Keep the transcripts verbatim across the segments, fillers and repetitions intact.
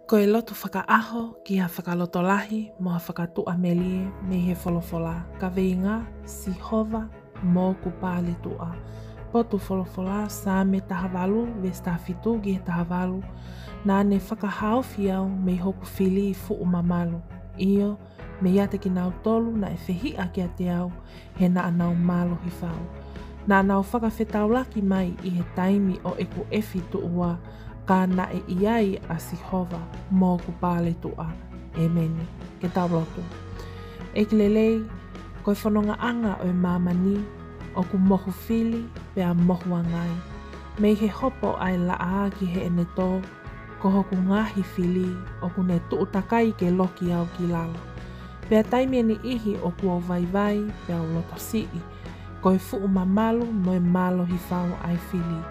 Ko e lotu fakaʻaho ki ha fakalotolahi mo ha fakatuʻamelie mei he folofola. Kaveinga: Sihova, moʻoku paletuʻa. Potu folofola: Saame taha valu, veesi taha fitu ki he taha valu. Naʻa ne fakahaofi au mei hoku fili fuʻu mamalu, ʻio, meiate kinautolu naʻe fehiʻa kiate au, he naʻa nau mālohi fau. Naʻa nau fakafetaulaki mai ʻi he taimi ʻo ʻeku ʻefi tuʻua, ka naʻe ʻi ai ʻa Sihova, moʻoku paletuʻa. ʻEmeni. Ke tau lotu. ʻEiki lelei, ko e fonongaʻanga ʻo e māmani ʻoku mohu fili pea mohu angai. Mei he hopo ʻa e laʻā ki heʻene tō, ko hoku ngaahi fili ʻoku ne tuʻu takai ke loki au ki lalo. Pea taimi ʻe niʻihi ʻoku ou vaivai pea u lotosiʻi, ko e fuʻu mamalu mo e mālohi fau ʻa e fili.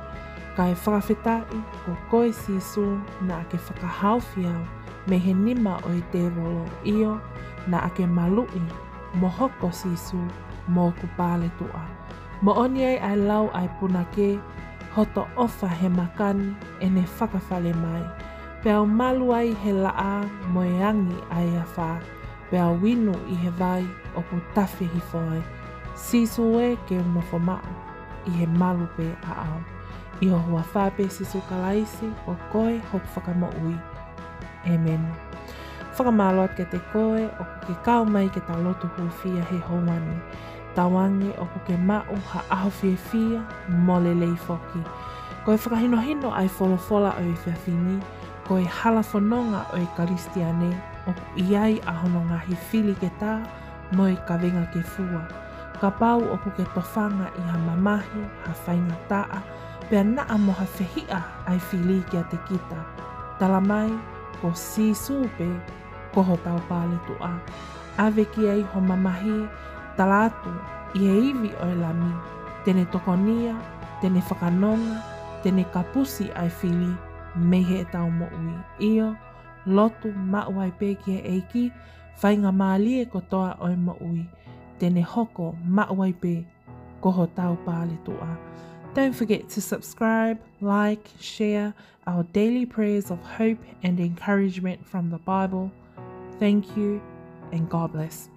Kae fakafetaʻi ko koe Sīsū naʻa ke fakahaofi au mei he nima ʻo e tēvolo, ʻio, naʻa ke maluʻi mo hoko Sīsū moʻoku paletuʻa. Moʻoni ai ʻa e lau ʻa e punake: Hoto ʻofa he makani ʻene fakafale mai. Pea u malu ai he laʻā mo e angi ʻa e afā, pea u inu ʻi he vai ʻoku tafe hifo ai. Sīsū ē, ke u nofo maʻu ʻi he malu pē ʻaʻau. ʻI ho huafa pē Sīsū Kalaisi, ko koe hoku Fakamoʻui. ʻEmeni. Fakamālō atu kiate koe ʻoku ke kau mai ke tau lotu hūfia he houa ni. Tauange ʻoku ke maʻu ha ʻaho fiefia mo lelei foki. Ko e fakahinohino ʻa e folofola ʻo e efiafi ni, ko e hala fononga ʻo e Kalisitiane ʻoku ʻi ai ʻa hono ngaahi fili ke tā mo e kavenga ke fua. Kapau ʻoku ke tofanga ʻi ha mamahi, ha faingataʻa, pea naʻa mo ha fehiʻa ʻa e fili kiate kita, tala mai ko Sīsū pē ko hotau paletuʻa. ʻAve ki ai ho mamahi, tala atu ʻi he ivi ʻo e Lami, te ne tokonia, te ne fakanonga, te ne kapusi ʻa e fili mei heʻetau moʻui. ʻIo, lotu maʻu ai pē ki he ʻEiki faingamālie kotoa ʻo e moʻui. Te ne hoko maʻu ai pē ko hotau paletuʻa. Don't forget to subscribe, like, share our daily prayers of hope and encouragement from the Bible. Thank you and God bless.